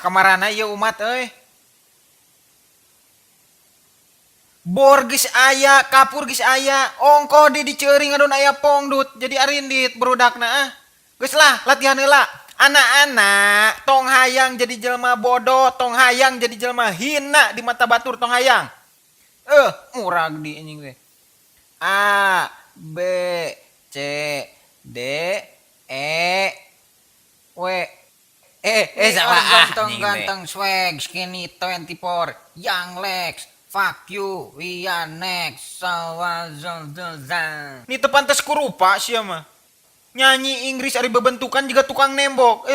kamarana ieu umat euy. Bor geus aya, kapur geus aya, ongkoh di diceuring ngadon aya pongdut jadi arindit barudakna ah. Geus lah latihan heula. Anak-anak tong hayang jadi jelma bodoh, tong hayang jadi jelma hina di mata batur tong hayang. Murag di anjing teh. A B C D E W E salah ah Ganteng anjing teh. ganteng swag skinny 24 young legs fuck you we are next Ini teu pantes kurupa sia mah. Nyanyi Inggris ari bebentukan juga tukang nembok.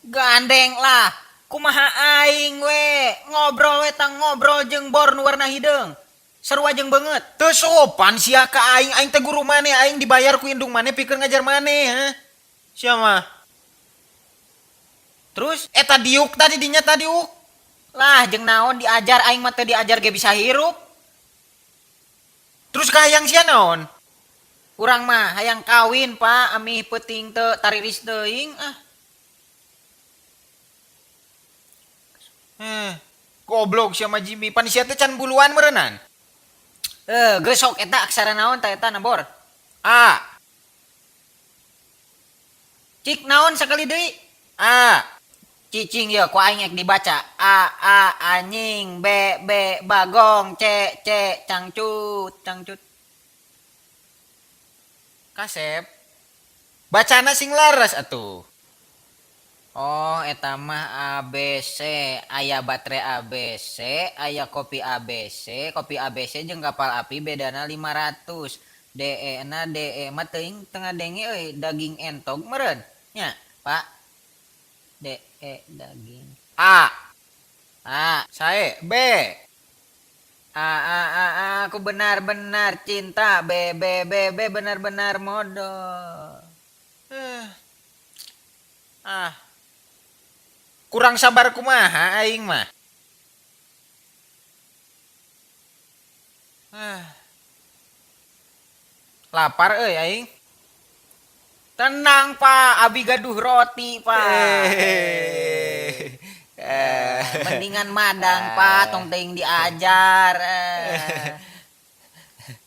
Gandeng lah kumaha aing we ngobrol we tang ngobrol jeung bor nu warna hideung sarua jeung beungeut. Teu sopan sia ka aing, aing teh guru maneh, aing dibayar ku indung maneh pikeun ngajar maneh, ha. Sia mah. Terus Eta diuk tadi dinya tadi uk. Lah jeung naon diajar, aing mah teu diajar ge bisa hirup. Terus kahayang sia naon? Urang mah hayang kawin, Pak, amih peuting teu tariris teuing ah. Goblok sia mah Jimmy, pan sia teh can buluan meureunnan. Geus sok eta aksara naon ta eta nabor? A. Cik naon sakali deui? A. Cicing ye ku aing ek dibaca. A A anjing, B B bagong, C C cangcut, cangcut. Kasep. Bacana sing laras atuh. Oh, eta mah A B C, aya baterai A B C, aya kopi A B C, kopi A B C jeung kapal api bedana 500. D E na D E mah teuing teu ngadenge euy, daging entog meureun nya, Pak. D E daging. A. A. Sae B. A A A A aku benar-benar cinta. B B B B benar-benar modal. Ah. Kurang sabar kumaha aing mah. Lapar euy aing. Tenang, Pak, abi gaduh roti, Pak. Mendingan madang, Pak, tong teuing diajar.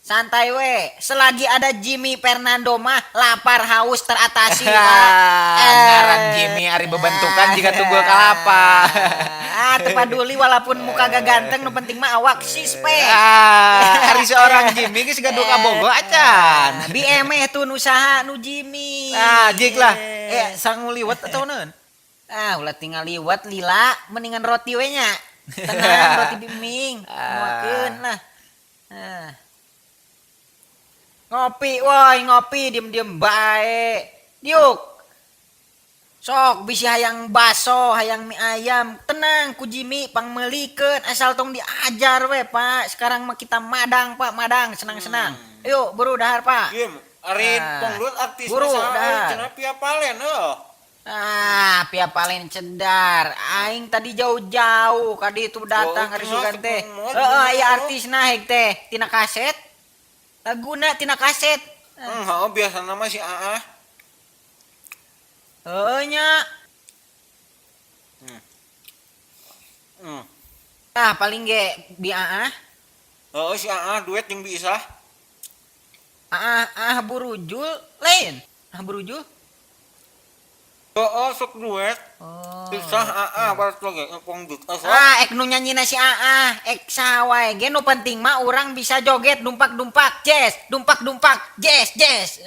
Santai we, selagi ada Jimmy Fernando mah lapar haus teratasi, Pak. Ngaran Jimmy ari bebentukan jika tunggul kalapa. Ah, teu paduli walaupun muka gak ganteng, nu penting mah awak sispek. Ah, ari seorang Jimmy geus gaduh kabogo acan. Bi emeh tuh nu saha nu Jimmy. Ah, jik lah. Sangu liwet atau naon? Ah, ulah tinggal liwet lila, mendingan roti we nya. Tenang roti biming, muakeun lah. Ah. Ngopi woi, ngopi diem-diem bae. Diuk. Sok bisi hayang baso, hayang mie ayam, tenang ku Jimmy pangmeulikeun asal tong diajar we, Pak. Sekarang mah kita madang, Pak, madang senang-senang. Ayo buru dahar, Pak. Ieu ari Ah. pongdut artis Buru, saha dahar. cenah Pia Palen heuh. Ah, Pia Palen cedar. Aing tadi jauh-jauh ka ditu datang Oh, ari sugan teh. cenah, Heeh, aya artisna heg teh tina kaset. Laguna tina kaset. Heeh, biasana mah si Aah. Heuh nya. Ah, paling ge bi Aah. Heeh, si Aah duet jeung Bi Isah. Aah, ah burujul lain. Ah burujul. Heeh, sok duet. Oh. Isah Aah barat lagi pongdut. Ah, ek nu nyanyina si Aah, ek saha wae ge nu penting mah urang bisa joget dumpak-dumpak, jazz, dumpak-dumpak, jazz, jazz.